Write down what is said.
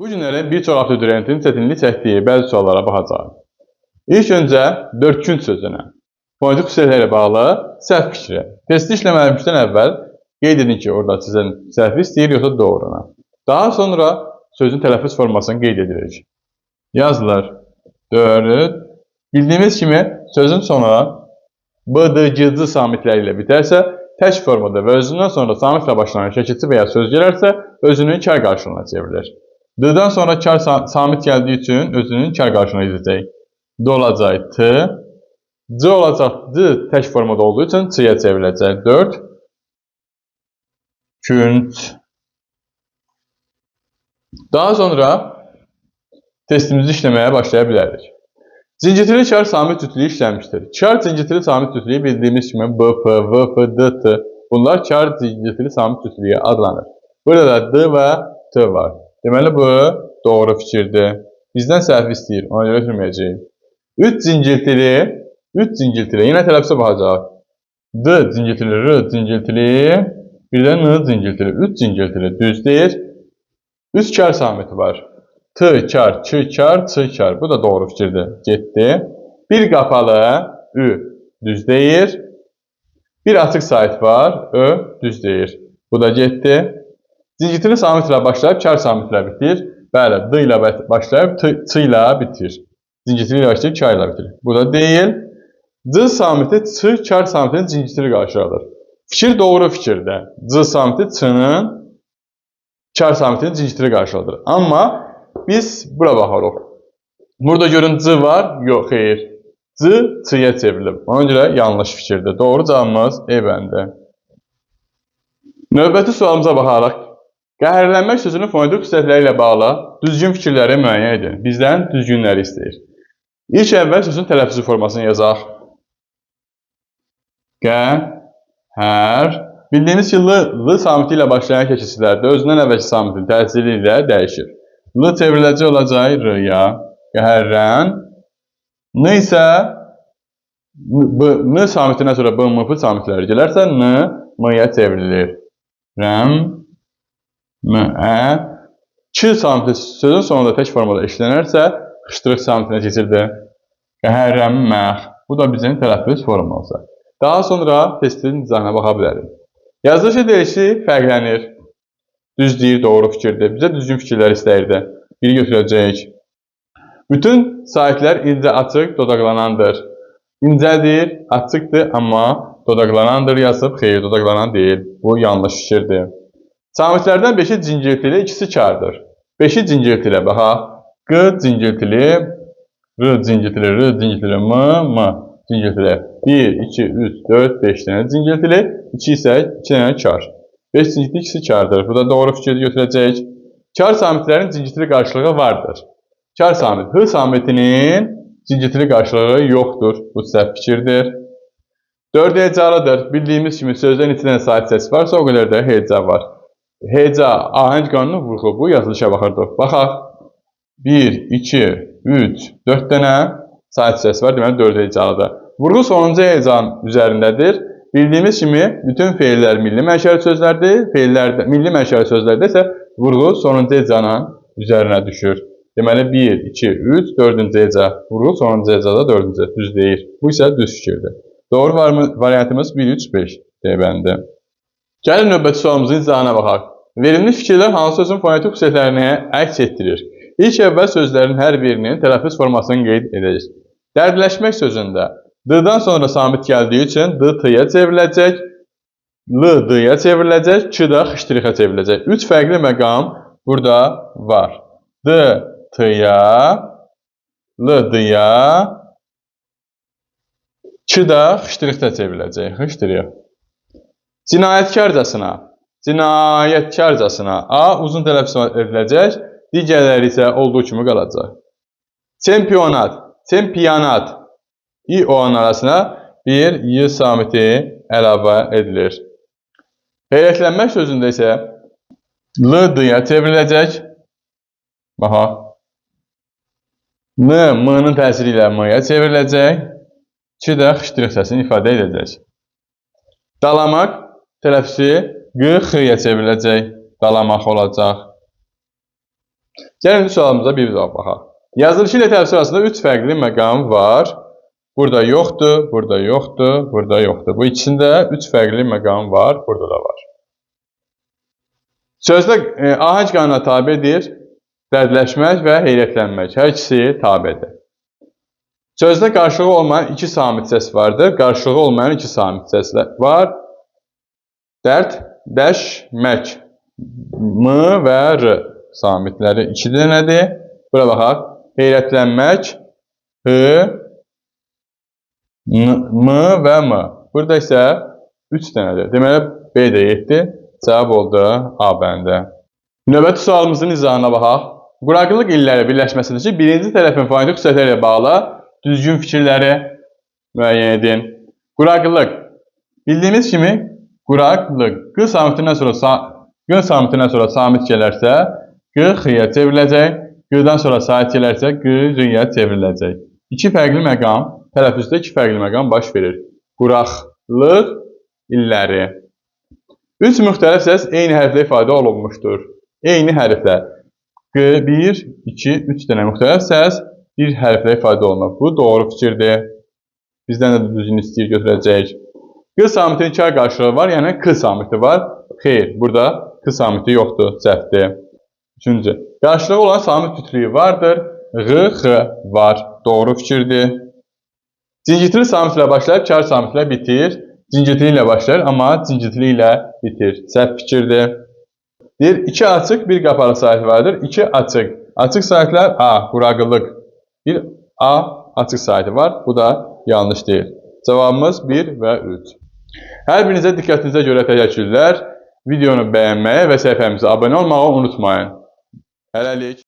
Bu günləri bir çox abituriyentin çətinlik çəkdiyi bəzi suallara baxacağıq. İlk öncə dörd sözünə fonetik xüsusiyyətlərə bağlı səhv fikri. Testi işləməmişdən əvvəl qeyd edin ki, orada sizin səhvi istəyir yoxsa doğrunu. Daha sonra sözün tələffüz formasını qeyd edirik. Yazılır. 4. Bildiyimiz kimi sözün sonu B, D, G, C samitləri ilə bitərsə, tək formada və özündən sonra samitlə başlanan şəkilçi və ya söz gələrsə, özünün kar qarşılığına çevrilir. D-dan sonra kar samit gəldiyi üçün özünün kar qarşılığına edəcək. D olacaq T, C olacaq D tək formada olduğu üçün C-yə çevriləcək. 4, künc. Daha sonra testimizi işləməyə başlaya bilərik. Zincirli kar samit cütlüyü işləmişdir. Kar zincirli samit cütlüyü bildiyimiz kimi B, P, V, F, D, T bunlar kar zincirli samit cütlüyü adlanır. Burada da D və T var. Deməli bu doğru fikirdir. Bizdən səhv istəyir, ona görə ötürməyəcəyik. 3 zincirli, 3 zincirli, yenə tələffüzə baxacaq. D zincirli, R zincirli, bir də N zincirli, 3 zincirli düz deyir. 3 kar samiti var. T kar, Ç kar, C kar. Bu da doğru fikirdir. Getdi. Bir qapalı Ü düz deyir. Bir açıq sait var. Ö düz deyir. Bu da getdi. Zincirli samitlə başlayıb kar samitlə bitir. Bəli, D ilə başlayıb T, C ilə bitir. Zincirli ilə başlayıb kar ilə bitir. Bu da deyil. C samiti C kar samitinin zincirli qarşılığıdır. Fikir doğru fikirdir. C samiti C-nin kar samitinin zincirli qarşılığıdır. Amma biz bura baxarıq. Burada görün C var, yox, xeyir. C, C-yə çevrilib. Ona görə yanlış fikirdir. Doğru cavabımız E bəndi. Növbəti sualımıza baxaraq. Qəhərlənmək sözünün fonetik xüsusiyyətləri ilə bağlı düzgün fikirləri müəyyən edin. Bizdən düzgünləri istəyir. İlk əvvəl sözün tələffüzü formasını yazaq. Qə, hər. Bildiyimiz ki, L, L samiti ilə başlayan keçicilərdə özündən əvvəlki samitin təsiri ilə dəyişir. L çevriləcək olacaq R-ya, qəhərrən. N isə B, N samitindən sonra B, M, P samitləri gələrsə N, M-yə çevrilir. Rəm, M, Ə. Ç samiti sözün sonunda tək formada işlənərsə, xışdırıq samitinə keçirdi. Qəhərrənməx. Bu da bizim tələffüz formamızdır. Daha sonra testin dizaynına baxa bilərik. Yazılışı deyişi fərqlənir. Düz deyir, doğru fikirdir. Bizə düzgün fikirlər istəyirdi. Biri götürəcəyik. Bütün saitlər incə açıq dodaqlanandır. İncədir, açıqdır, amma dodaqlanandır yazıb. Xeyr, dodaqlanan deyil. Bu yanlış fikirdir. Samitlərdən 5-i cingiltili, ikisi kardır. 5-i cingiltili, baxaq. Q cingiltili, R cingiltili, R cingiltili, M, M cingiltili. 1, 2, 3, 4, 5 dənə cingiltili, 2 isə 2 dənə kar. 5 cingiltili, ikisi kardır. Bu da doğru fikir götürəcəyik. Kar samitlərin cingiltili qarşılığı vardır. Kar samit, H samitinin cingiltili qarşılığı yoxdur. Bu səhv fikirdir. 4 hecalıdır. Bildiyimiz kimi sözdə neçə dənə sait səs varsa, o qədər də heca var. Heca, ahəng qanunu vurğu. Bu yazılışa baxırdıq. Baxaq. 1, 2, 3, 4 dənə sait səs var. Deməli 4 hecalıdır. Vurğu sonuncu hecanın üzərindədir. Bildiyimiz kimi bütün feillər milli mənşəli sözlərdir. Feillərdə, milli mənşəli sözlərdə isə vurğu sonuncu hecanın üzərinə düşür. Deməli 1, 2, 3, 4-cü heca. Vurğu sonuncu hecada 4-cü. Düz deyir. Bu isə düz fikirdir. Doğru variantımız 1, 3, 5 D bəndi. Gəlin növbəti sualımızın izahına baxaq. Verilmiş fikirlər hansı sözün fonetik xüsusiyyətlərini əks etdirir? İlk əvvəl sözlərin hər birinin tələffüz formasını qeyd edəcək. Dərdləşmək sözündə D-dan sonra samit gəldiyi üçün D T-yə çevriləcək, L D-yə çevriləcək, Ç də xışdırıxa çevriləcək. 3 fərqli məqam burada var. D T-ya, L D-ya, Ç də xışdırıqda çevriləcək. Xışdırıq. Cinayətkarcasına, cinayətkarcasına A uzun tələffüz ediləcək, digərləri isə olduğu kimi qalacaq. Çempionat, çempionat İ O-nun arasına bir Y samiti əlavə edilir. Heyrətlənmək sözündə isə L D-ya çevriləcək. Baxaq. N, M-nın təsiri ilə M-ya çevriləcək. Ç də xışdırıq səsini ifadə edəcək. Dalamaq tələffüzü Q, X-ya çevriləcək. Dalamaq olacaq. Gəlin sualımıza bir daha baxaq. Yazılışı ilə tələffüz arasında 3 fərqli məqam var. Burada yoxdur, burada yoxdur, burada yoxdur. Bu ikisində 3 fərqli məqam var, burada da var. Sözdə ahəng qanuna tabedir, dərdləşmək və heyrətlənmək. Hər ikisi tabedir. Sözdə qarşılığı olmayan iki samit səs vardır. Qarşılığı olmayan iki samit səs var. Dərd, dəşmək. M və R samitləri iki dənədir. Bura baxaq. Heyrətlənmək, H, N, M və M. Burada isə 3 dənədir. Deməli, B də 7. Cavab oldu A bəndə. Növbəti sualımızın izahına baxaq. Quraqlıq illəri birləşməsindəki birinci tərəfin fonetik xüsusiyyətləri ilə bağlı düzgün fikirləri müəyyən edin. Quraqlıq. Bildiyimiz kimi quraqlıq Q samitindən sonra Q samitindən sonra samit gələrsə Q X-ya çevriləcək. Q-dan sonra sait gələrsə Q R-ya çevriləcək. İki fərqli məqam, tələffüzdə iki fərqli məqam baş verir. Quraqlıq illəri. Üç müxtəlif səs eyni hərflə ifadə olunmuşdur. Eyni hərflə. Q, 1, 2, 3 dənə müxtəlif səs bir hərflə ifadə olunur. Bu doğru fikirdir. Bizdən də düzgün istəyir götürəcəyik. Q samitinin iki qarşılığı var, yəni K samiti var. Xeyr, burada K samiti yoxdur, səhvdir. Üçüncü, qarşılığı olan samit cütlüyü vardır. Q, X var. Doğru fikirdir. Cingitili samitlə başlayıb kar samitlə bitir. Cingitili ilə başlayır, amma cingitili ilə bitir. Səhv fikirdir. Deyir, iki açıq, bir qapalı sait vardır. İki açıq. Açıq saitlər A, quraqlıq. Bir A açıq saiti var. Bu da yanlış deyil. Cavabımız 1 və 3. Hər birinizə diqqətinizə görə təşəkkürlər. Videonu bəyənməyi və səhifəmizə abunə olmağı unutmayın. Hələlik.